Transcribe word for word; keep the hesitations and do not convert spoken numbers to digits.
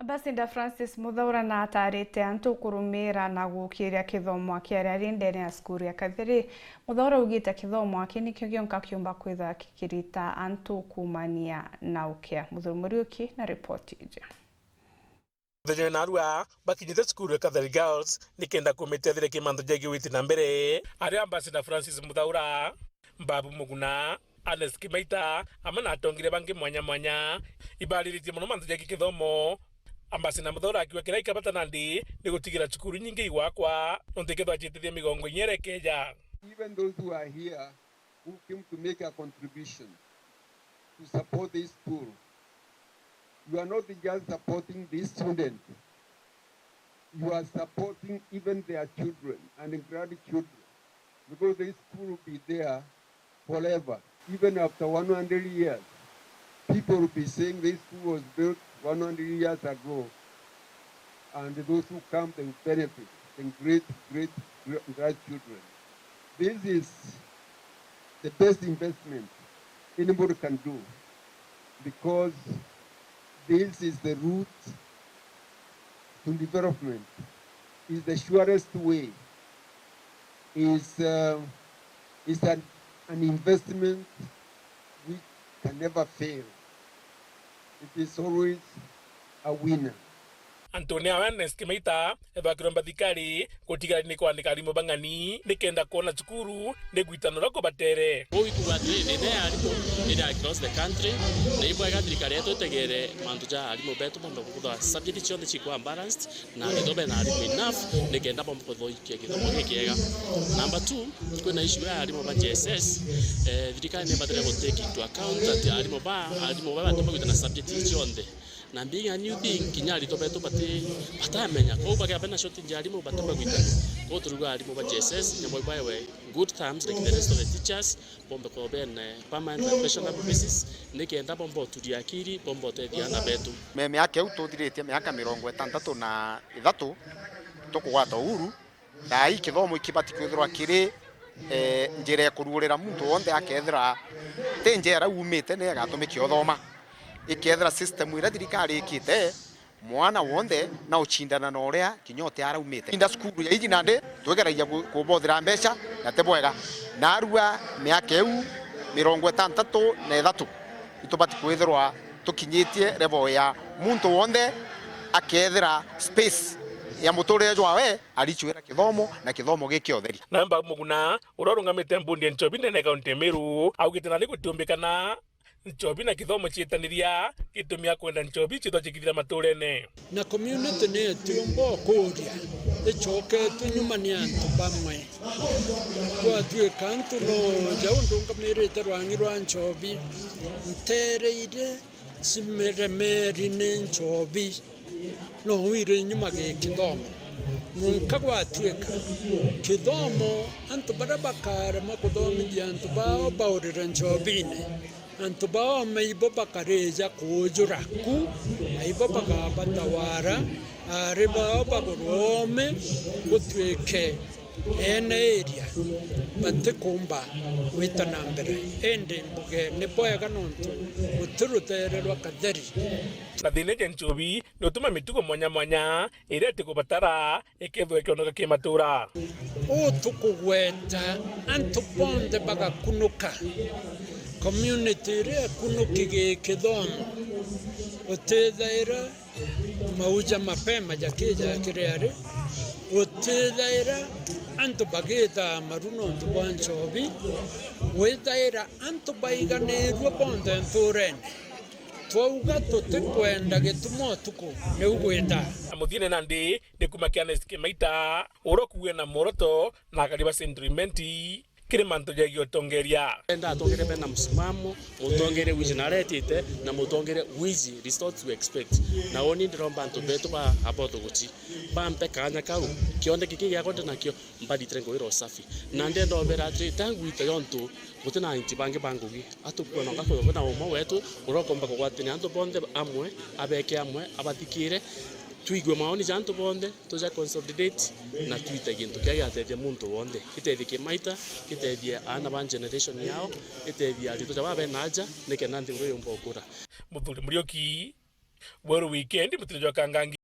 Ambassador Francis Muthaura na atarite antu kurumira na gukiria kithomo akiaria ari ndene ya cukuru ya Kathiri. Muthaura augite kithomo aki nikio gionka kiumba kwithirwa gikirita antu kuumania na ukia. Muthuri Muriuki na ripoti iji. Muthenya narua bakinyite cukuru ya Kathiri Girls nikenda kumitethia kimantu jagi witi na mbere. Ari Ambassador Francis Muthaura, Mbabu Muguna, Ernest Kimaita, amwe na atongeria bangi mwanya mwanya, ibariritie mono mantu jagi kithomo. Ambassador Muthaura akiuga kiria ikabata nandi ni gutigira cukuru inyingi igwakwa, nontu ikethwa ciitithia migongo inya iria ikeeja. Even those who are here who came to make a contribution to support this school, you are not just supporting these students, you are supporting even their children and grandchildren, because this school will be there forever. Even after one hundred years, people will be saying this school was built one hundred years ago, and those who come, they will benefit, and great, great, great grandchildren. This is the best investment anybody can do, because this is the route to development, is the surest way, is, uh, is an, an investment which can never fail. It is always a winner. Antoni awe Ernest Kimaita ethwa akiromba thikari gutigara ni kwandika arimu bang'ani nikenda kwona cukuru ni gwitanura kubatere. Uu ikuuga atiri, thina ya arimu iri across the country, na ibwega thirikari yetu itegere mantu ja arimu betu bombe kuthwa subject cionthe cikwa balanced, na aritwa bena arimu enough nikenda bombe kuthoikia githomo gikiega. Number two, kwina issue ya arimu ba J S S, eh, thirikari ni ibatire gu take into account ati arimu ba, arimu ba batomba gwita na subject cionthe. Na being a new thing, kinya aritwa betu bati-, batamenya. Kwou bagia bena shortage ya arimu, batemba gwita. Kwou turiuga arimu ba J S S, nyambo ibaewe good terms like the rest of the teachers, bombe kuba bene permanent and pensionable basis, nikenda bombe uturia akiri, bombe utethia ana betu. Me miaka iu tuthiritie miaka mirongo itantatu na ithatu tukugwata uhuru, thaa ii kithomo ikibati kwithirwa kiri, eh, njira ya kuruurira muntu wonthe akethira ti njera uumite ni agatumike uthoma. Ikethira system iria thirikari ikite, mwana wonthe na ucindana na uria kinya uti araumite. Inda cukuru ya iji nandi twigeragia ku-, kubothira mbeca na ti bwega. Narua miaka iu mirongo itantatu na ithatu itubati kwithirwa tukinyitie level ya muntu wonthe akethira space ya muturire jwawe arichwira kithomo na kithomo gi kia utheri. Nawe Mbabu Muguna, uria urungamite mbundi ya nchobi ndene ya kaunti ya Meru, augite nari gutiumbikana nchobi na kithomo ciitaniria gitumi akwenda nchobi ciithwa cikithira maturene. Na community ni itiumba ukuria, icoketwe nyuma ni antu bamwe. Gwatuika antu no jau ndungamirite rwang'i rwa nchobi, ntereire cimiremeri ni nchobi. No wire nyuma gi kithomo. Nunka gwatuika kithomo, antu baria bakarema kuthomithia antu bao baurire nchobine, antu bao maibo bakarija kuujura ku, aibo bakabatawara, ari bao bagurwa oome gutuike ene area batikumba gwita na mbere. Indi mbuge ni bwega nontu guti rutere rwa katheri. Na thina ja nchobi ni utuma mitugo mwanya mwanya iria itikubatara ikethwa ikionoka ki matura. Uu tukugweta antu bonthe bagakunuka. Community iria ikunuki gi kithomo, utithaira mauja mapema jakija kiri ari, utithaira antu bagithaa maru nontu bwa nchobi, withaira antu baiganirue bonthe nturene. Twauga tutikwenda gituma utuku niu gwita. Na muthiene nandi ni kuma kia Ernest Kimaita, uria ukuwe na mworoto na akari ba Central Imenti kiri mantu jegie utongeria. Enda atongeria bena msimamo, mutongeria wiji na aretite, na mutongeria wiji resort to expect. Na uni ndiromba antu betu ba Aboto Guchi bampe kanya kau, kionde giki giakwa ndi nakio, mbaritire ngugi ira usafi. Na ndenda umbera atiri, tangwita yontu guti na ainti bangi ba ngugi. Atukuona nga kwithwa kwina umwe wetu uria ukomba kugwatania antu bonthe amwe, abeke amwe, abathikire, twigue maoni ja antu bonthe, tuja consolidate na twite gintu kiria giatethia muntu wonthe, gitethie Kimaita, gitethie aana ba generation yao, gitethie aritwa ja baba bena aja, nikenda nthiguru yumba ukura. Muthuri Muriuki, Bweru weekend, mutino jwa Kangangi.